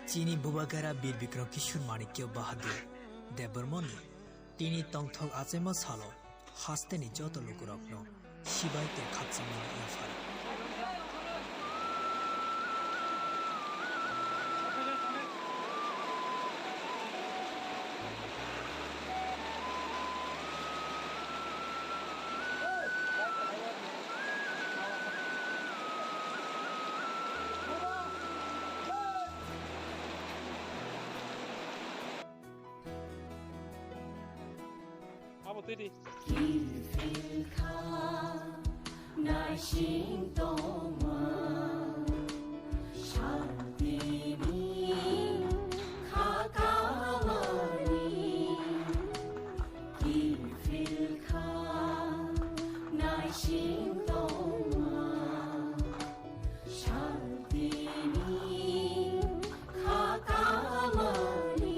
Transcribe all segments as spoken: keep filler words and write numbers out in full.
Chini Bubagra Bir Bikram Kishore Manikya Bahadur Debbarmani tini tongthok achaima salo hasteni joto lukurokno sibai tei khakchangmani yaphar. Abo twi di. Kiphilkha naising tongma, santini khakamani. Kiphilkha naising tongma, santini khakamani.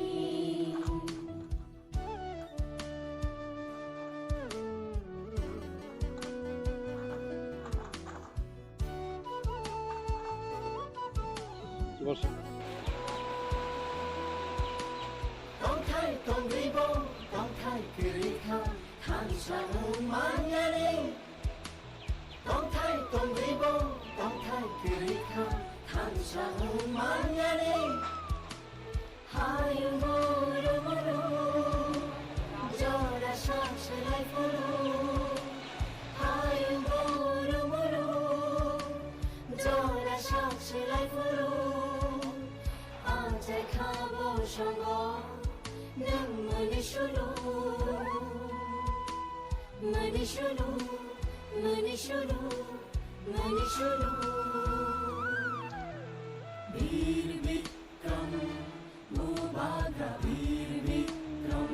Tongthai tongribo, tongthai kwrwikha, thansa wng manyani. Tongthai tongribo, tongthai kwrwikha, thansa wng manyani. Hayung buru buru, jora sak swlai phuru. Hayung buru buru, jora sak swlai phuru. Achai kha bo songo, nwng mani sulu. Mani sulu, mani sulu, mani sulu. Bir Bikram, Bubagra Bir Bikram.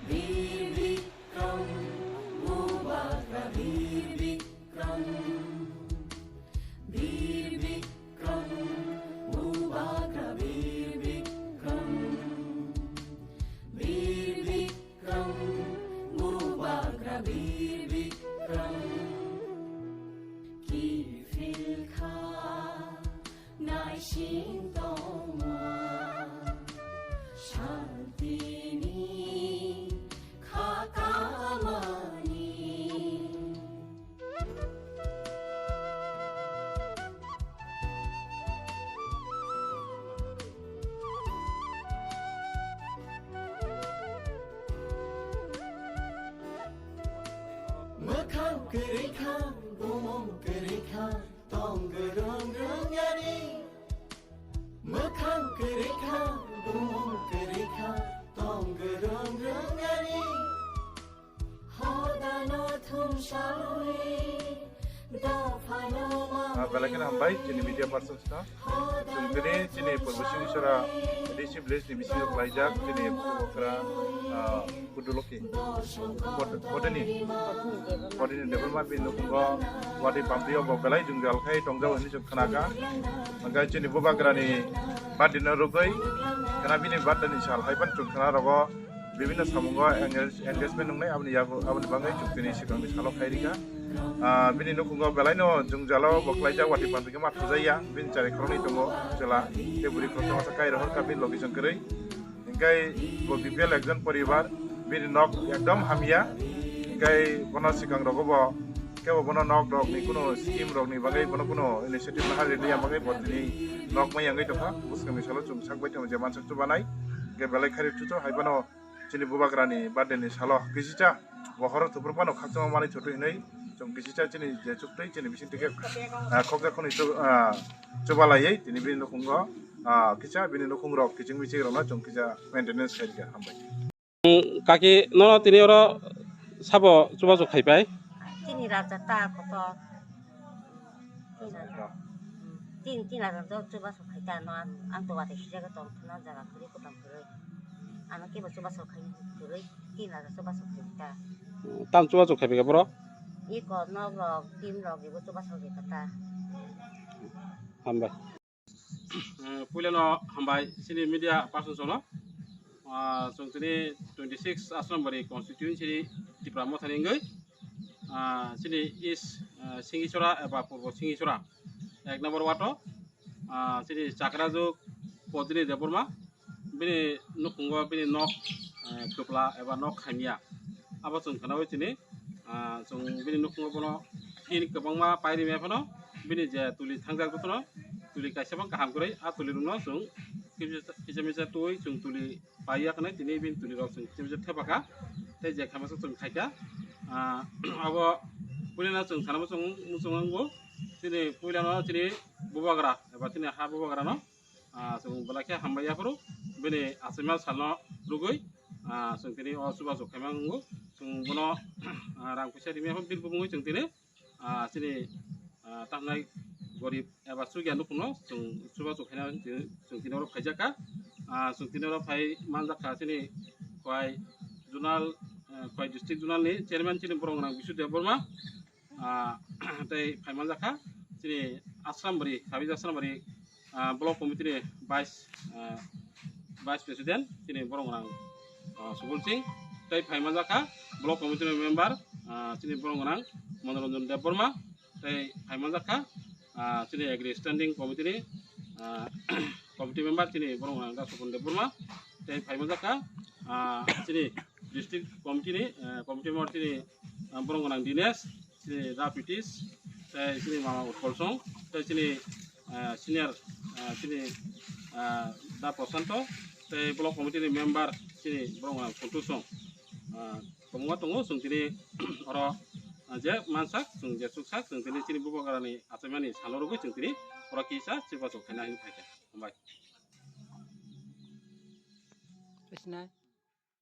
Bir Bikram, Bubagra Bir Bikram. Bir Bikram, Bubagra Bir Bikram. Bir Bikram, Bubagra Bir Bikram. Kiphilkha naising tongma, santini khakamani. Mwkhang kwrwi kha, bumung kwrwi kha, tong gwrwng rwng yani. Mwkhang kwrwi kha, bumung kwrwi kha, tong gwrwng rwng yani. Hodano thumsawi, dophano ma. Ah, belai kheno hambai chini media persons no. Chwng tini chini Purbo Singhisora D C village ni bisingo khlaijak chini Bubagra, ah, Kuduloki. Bod-, Bodini. Bodini Debbarma bini nukhungo watwi pamtwi o bo belai jwngjal khai tongjao hinwi chwng khnakha. Hwnkhe chini Bubagrani birthday no rwgwi khna bini birthday ni sal hai phano chwng khna rogo bibinno samungo engage-, engagement wngnai aboni yago, aboni bagwi chwng tini swkangni salo khai rikha. Ah, bini nukhungo belaino jwngjalo bo khlaijak watwi pamtwi khe ma thujaiya bini chari khoroknwi tongo chwla tei bwrwi khoroksa masa kai rohorkha bini logi chwng kwrwi. Hingkai bo B P L ekjon poribar, bini nok ekdom hamya. Hingkai bono swkang rogo bo kebo bono nok rok ni kuno scheme rok ni bagwi bono kuno initiative naharwi liya bagwi bo tini nok mai yangwi tongkha. Bwskang ni salo chwng sak bai tongo je mansak chubanai. Hingke belai khairok chucho hai bono chini Bubagra ni birthday ni salo kisicha. Bo horo thupur phano khakchangma manwi thoto hinwi chwng kisicha chini je chuktwi chini bising tike, ah, khokja khwnwi chu-, ah, chubalaiwi tini bini nukhungo, ah, kisa bini nukhungrok kiching miching rokno chwng kisa maintenance khairikha. Hambai. Kaki nono tini oro sabo chubachu khaipai? Tini raja ta kotor. Tin, tin hajar do chubachu khai ta no, ang to watwi sijak tong no jaga kwrwi kwtam kwrwi. Ano kebo chubachu khai kwrwi, tin hajar chubachu khai ta. Tam chubachu khai bega bro? Iko nok rok, tin rok, ibo chubachu khai ta. Hambai. Eh, puilano hambai chini media persons no. Ah, chwng tini twenty six Asrambari constituency ni Tipra Mothani wngwi, ah, chini East, ah, Singhisora eba Purbo Singhisora ek number ward o ah, chini chakrajuk Podini Debbarma, bini nukhungo bini nok, eh, kwpla eba nok hamya. Abo chwng khwnawi chini, ah, chwng bini nukhungo bono hin kwbangma pairi maya phano bini je tuli thangjak jotono tuli kaisa bang kaham kwrwi, a tuli rokno chwng kisa misa twi chwng tuli paiya khwnai tini bini tuli rok chwng kisa misa thepakha tei je khamasa chwng khaikha. Ah, abo puilano chwng sana muchung muchung ango chini puilano chini bubagra eba chini ha bubagrano, ah, chwng belai khe hambai yaphuru bini achaima salno rwgwi, ah, chwng tini o chubachu khaima wngo. Chwng bono, ah, rang puisa rimya phano bini bumungwi chwng tini, ah, chini, ah, tamhnai gorib eba chukya nukhungno chwng chubachu khaina chwng tini oro phaijakha. Ah, chwng tini oro phai manjakha chini Khowai zonal, ah, Khowai district zonal ni chairman chini Borongrang Bisu Debbarma. Ah, tei phaimanjakha chini Asrambari, Sabij Asrambari, ah, block committee ni vice, ah, vice president chini Borongrang, ah, Subol Singh, tei phaimanjakha block committee ni member, ah, chini Borongrang Manoranjan Debbarma, tei phaimanjakha, ah, chini agri standing committee ni, ah, committee member chini Borongrang Dasopon Debbarma, tei phaimanjakha, ah, chini district committee ni, eh, committee member chini, ah, Borongrang Dinesh, chini Da Pritish, tei chini mama Utpal Song, tei chini, eh, senior, eh, chini, eh, Da Prosanto, tei block committee ni member chini Borongrang Kuntu Song. Ah, kwbangma tongo chwng tini oro, ah, je mansak, chwng je chuksak, chwng tini chini bubagrani achaimani salo rwgwi chwng tini oro kisa chubachu khaina hinwi phaikha. Hambai.